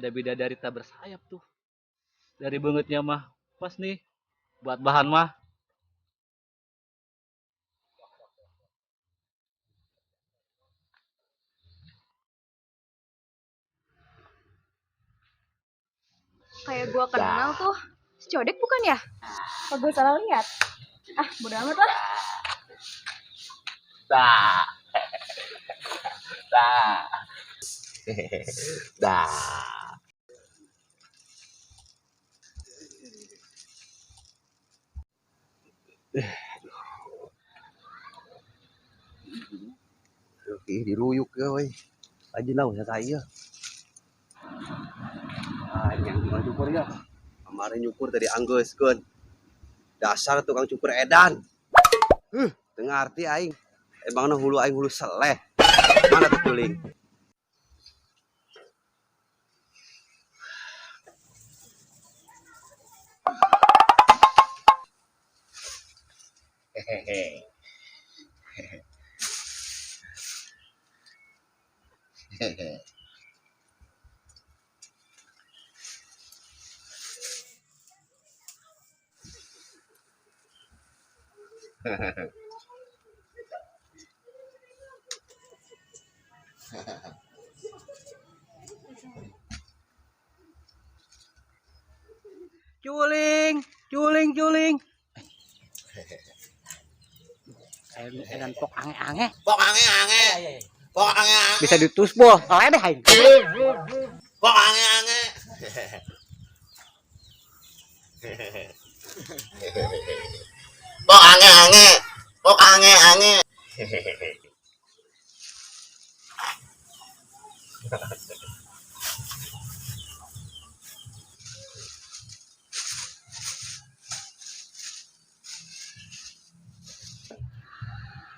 Ada bidadari tak bersayap tuh. Dari bangetnya mah pas nih buat bahan mah. Kayak gua kenal tuh. Si Codek bukan ya? Apa gua salah lihat? Ah, bodo amat lah. Dah. Dah. Dah. Oke, diruyuk ya, woi. Aja lah usah saya. Ah, yang tukang cukur ya. Kemarin nyukur tadi anggeuskeun. Dasar tukang cukur edan. Teu ngarti aing. Emangna hulu aing hulu seleh. Mana tuh culing? Hehehe. Hehehe. Culing, culing, culing. Edan pok ange-ange. Pok ange-ange. Pok ange-ange. Bisa ditusbol, ngeledeh aing. Pok ange-ange. Pok ange-ange. Pok ange-ange.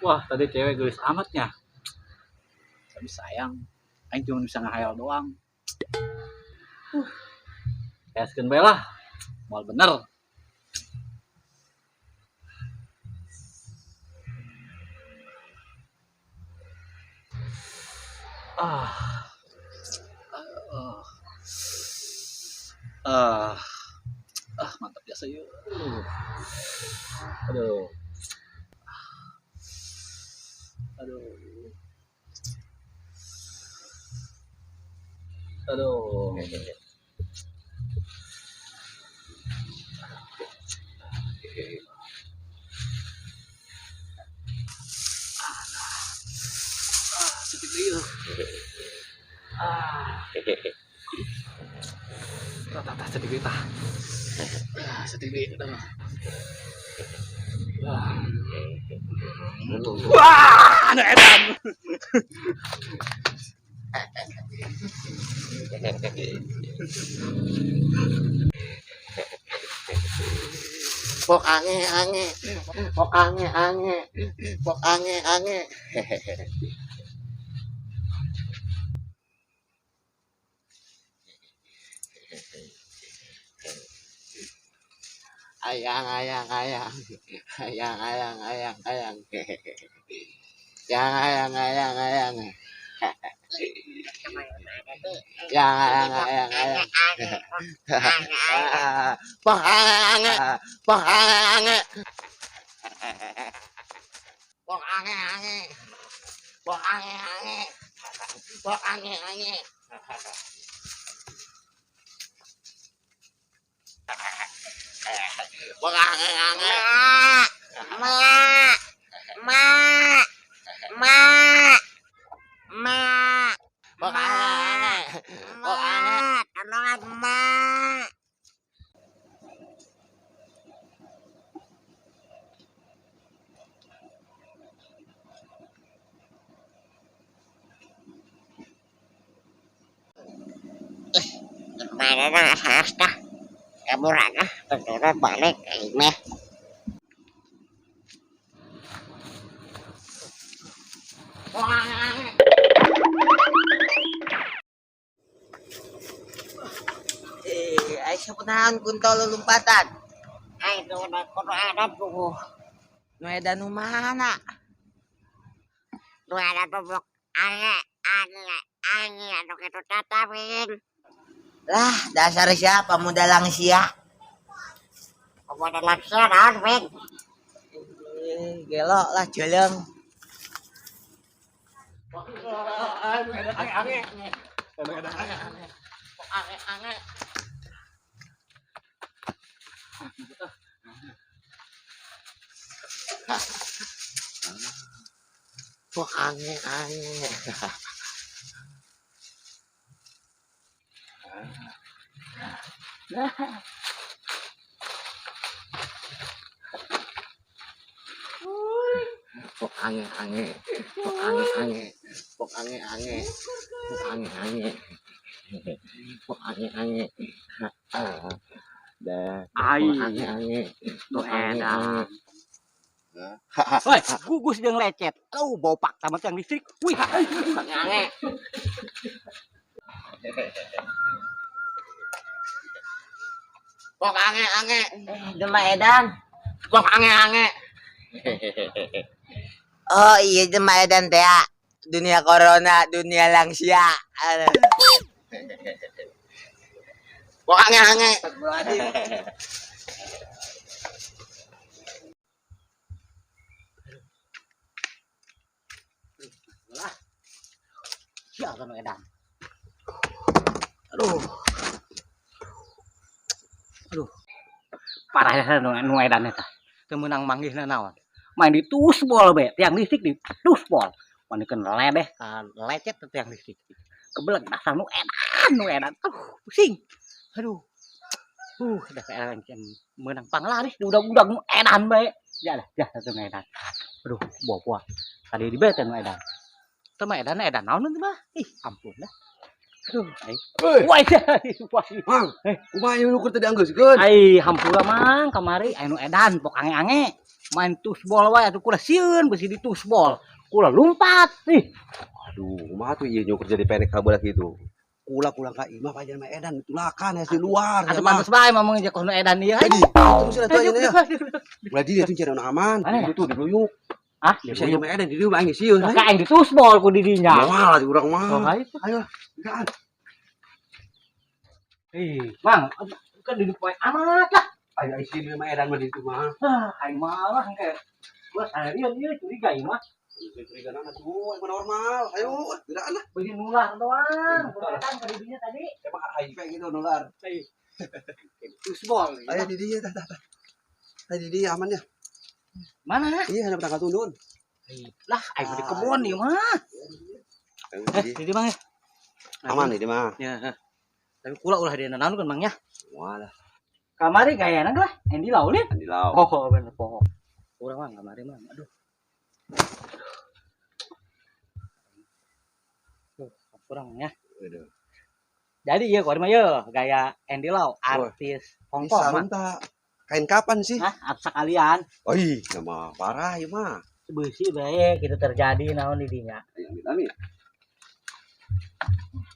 Wah, tadi cewek gelis amatnya. Tapi sayang, aing cuma bisa ngehayal doang. Gaskeun bae lah. Moal bener. Ah. Ah. Ah. Ah, mantap biasa yuk. Aduh. Aduh. Aduh. Ah, sedih deui. Ah. Tah, tah, tah, sedih deui tah. Ah, sedih deui. Wah. Wah, anu edan. Pok ange-ange. Pok ange-ange. Pok ange-ange. Ayang, ayang, ayang. Ayang, ayang, ayang, ayang. Yang, ayang, ayang, ayang. Yang, ayang, ayang, ayang. Pok ange-ange. Pok ange-ange. Pok ange-ange. Pok ange-ange. Pok ange-ange. Pok ange-ange. Ma, ma, ma, ma. Pok ange-ange. Pok ange. Tolongan ma. Mana na hasta? Kabur ah, tentunya balik ini. Eh, ay siya punahan kung tolo lumpatan. Ay, doon ako na tuh. Nu edan nu mana? Nu ada bobok ange, ange, ange, anu kitu tatawin. Lah, dasar siapa pemuda langsia. Pemuda langsia naon, Weng? Eh, gelo lah jeleng. Ange ange. Ange ange. Ange ange. Kok ange ange. Kok ange ange. Kok ange ange. Kok ange ange. Kok ange ange. Kok ange ange. Dah. Ai. Kok ange ange. Nu Kok ange edan. ange. Woi, gugus jeung lecet. Aduh, bopak sama tiang listrik. Wih, Ange ange. Kok ange ange. Jelema edan. Kok ange ange. Oh iya jelema edan teh ya. Dunia corona, dunia langsia. Aduh. Kok ange ange. Astagfirullahaladzim. Siapa nu edan? Aduh. Aduh. Parah ya nu edan eta. Teu meunang manggihna naon. Main di tusbol be, tiang listrik di tusbol. Manikeun ledeh ka lecet teh tiang listrik. Kebeleg dasar nu edan, nu edan. Aduh, pusing. Aduh. Dah edan meunang panglaris di udag-udag nu edan bae. Ya lah, ya satu nu edan. Aduh, bawa tadi di bete nu edan. Teu mah edan edan naon teh mah? Ih, ampun dah. Aduh, ai. Hei, Wah, wah. Mang, kumaha ieu nyukur tadi anggeuskeun? Ai, hampura Mang, kamari anu edan pok ange-ange. Main tusbol wae atuh kula sieun beusi di tusbol. Kula lumpat. Ih, Aduh, kumaha tuh ieu nyukur jadi pendek kabelah gitu. Kula-kula ka imah pajan mah edan tulakan ya di luar. Atuh pantes bae mamang jeung nu edan ieu. Jadi, terus lah tuh ya. Ulah di dieu tuh cari aman. Mana ya? Itu di luyuk. Ah, Bisa ieu mah edan di dieu mah aing sieun. Ka aing di tusbol ku di dinya. Moal di urang mah. Oh, ayo. Ayo, enggak. Ih, Mang, kan di poe amat lah. Ayo aing sieun mah edan mah di ditu mah. Ah, aing malah engke. Gua seharian ieu curiga ieu mah. Curiga nana tuh, emang normal. Ayo, tidak lah. Beusi nular doang. Gua edan ka di dinya tadi. Emang HIV gitu nular. Tusbol. Ayo di dieu tah tah. Tah di dieu aman ya. Mana? Iya, ada tanggal tundun. Lah, aing mah di kebon ieu mah. Ayo, Eh, di di Mang ya. Aman nih dia mah. Ya, ha. Tapi kula ulah dia naon kan Mang ya. Walah, Kamari gayana lah, Andy Laulin. Andi Lau. Oh, bener poho. Urang mah kamari mah, aduh. Tuh, kurang ya. Aduh. Jadi iya kuari mah ye gaya Andy Lau, artis Hong Ini Kong mah. sarung tak kain kapan sih? Hah, apa sekalian? Oi, nama parah ieu mah. Beusi bae gitu terjadi naon di dinya. Ayo ambil ambil.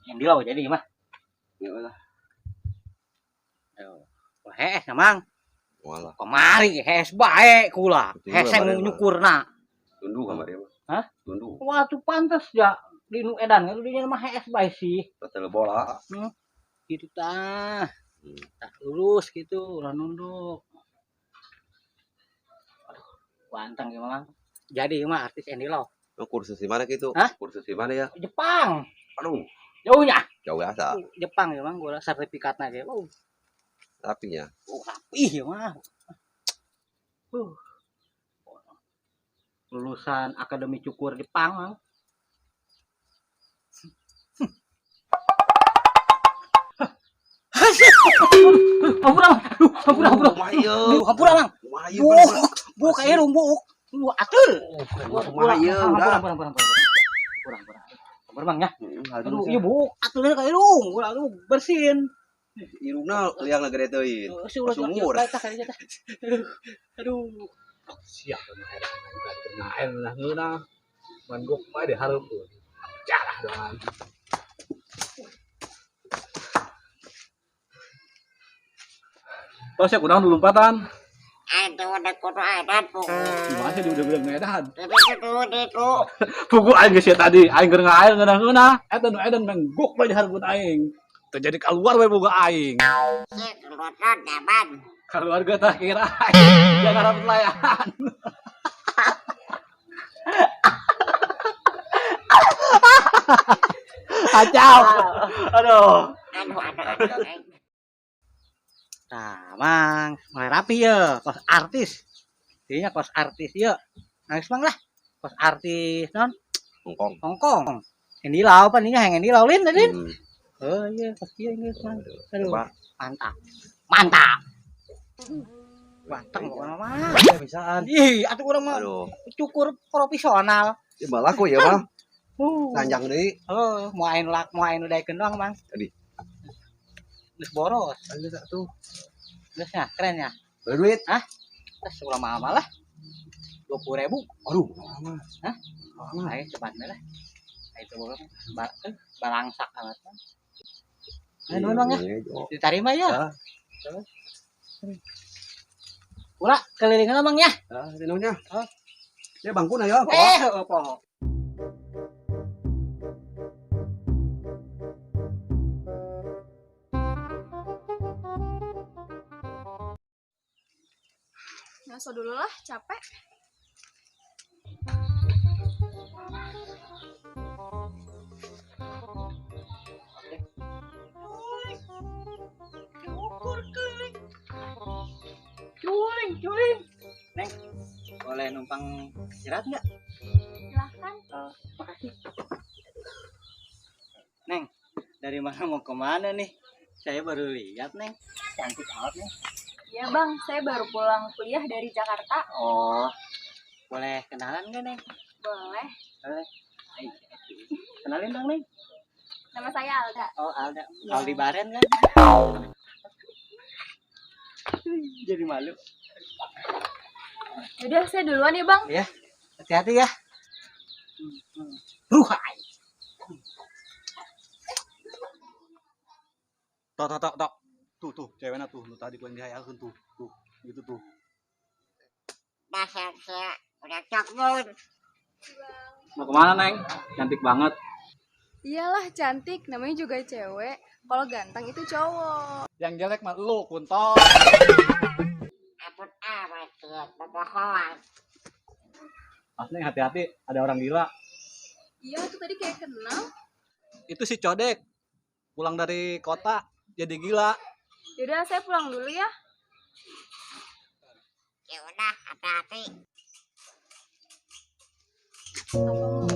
Andy Lau jadi mah. Ya udah. Ayo. Wah, hees Mang. Walah, Kamari hees bae kula. Betul, Hese kamari mah. nyukurna. Tunduh kamari mah. Hah? Tunduh. Wah, tuh pantes ya. Di nu edan itu dinya mah hees bae sih. Tetel bola. Gitu tah. Hmm. Tah lurus gitu, ulah nunduk. Aduh, ganteng gimana? Jadi mah artis Andy Lau. Oh, kursus di mana gitu? Hah? Kursus di mana ya? Jepang. Aduh, Jauhnya. jauh ya sa. Jepang ya mang gua sertifikatnya aja. Oh, Tapi ya. oh rapih ya mah. Lulusan Akademi Cukur Jepang, Mang. Hampura, Mang. Aduh, hampura, hampura. Kumaha ieu? Aduh, hampura, Mang. Kumaha ieu? Buuk, buuk ka irung, buuk. Lu atur. Kumaha ieu Hampura, udah. hampura, hampura, hampura. Hampura, hampura. Hampura, Mang ya. Aduh, Aduh, iya buuk atur ka irung. Ulah aduh bersin. Irungna liang lah gede teuing. Oh, si ulah Sumur. tah kali tah. Aduh. Aduh. Siap kan air ngeunah ngeunah mangguk mah di hareupeun jarah doang. Tos ya kunaon lompatan? Aduh, ada kudu edan pugu. Gimana sih udah ngedan? Jadi kudu itu. Pugu aing geus tadi, aing keur ngair ngeunah-ngeunah, eta nu edan menggok bae di hareupeun aing. Teu jadi keluar we boga aing. Si keluarga daman. Keluarga tak kira aing. Jangan harap layan. Kacau. Aduh. Aduh, aduh, aduh. Nah, Mang, mulai rapi ya, kos artis. Dinya kos artis ya. Nangis Mang lah. Kos artis non Hongkong. Hongkong. Ini lau apa nih yang ini lau lin lin. Hmm. Oh iya, kos kieu geus Mang. Aduh, Coba. mantap. Mantap. Mantap pokoknya mah. Ya bisaan. Ih, atuh urang mah Aduh. cukur profesional. Ya balaku ya mah. Nanjang deui. Oh, mau ain lak, mau ain udah doang, Mang. Tadi. Geus boros. Ayo tuh. Geus nya, keren ya. Duit. Hah? Terus ulah mahal lah. 20.000. Aduh, lama. Hah? Lama. Ayo cepat lah. Ayo coba balangsak amat. Ayo nuhun Bang ya. Diterima ya. Ah. Ulah kelilingan Bang ya. Ah, nuhunnya. Ah. Ya bangkuna ya. Eh, poho. Ngaso dulu lah, capek. Cukur keliling. Culing, culing. Neng, boleh numpang istirahat nggak? Silahkan. Makasih. Neng, dari mana mau kemana nih? Saya baru lihat, Neng. Cantik amat, Neng. Iya bang, saya baru pulang kuliah dari Jakarta. Oh, boleh kenalan nggak, Neng? Boleh. Boleh. Ayo, kenalin dong, Neng. Nama saya Alda. Oh, Alda. Aldi Baren kan? Jadi malu. Yaudah, saya duluan ya bang. Ya, hati-hati ya. Ruhai. Tok tok tok tok. Tuh tuh, ceweknya tuh, nu tadi ku yang dihayalkeun tuh. Tuh, gitu tuh. Dasar sia udah cokmun. Mau kemana, Neng? Cantik banget. Iyalah cantik, namanya juga cewek. Kalau ganteng itu cowok. Yang jelek mah lu, kunto. Apun amat sia bobohoan. Mas Neng, hati-hati, ada orang gila. Iya, tuh tadi kayak kenal. Itu si Codek. Pulang dari kota jadi gila. Yaudah, saya pulang dulu ya. Ya udah, hati-hati. Apa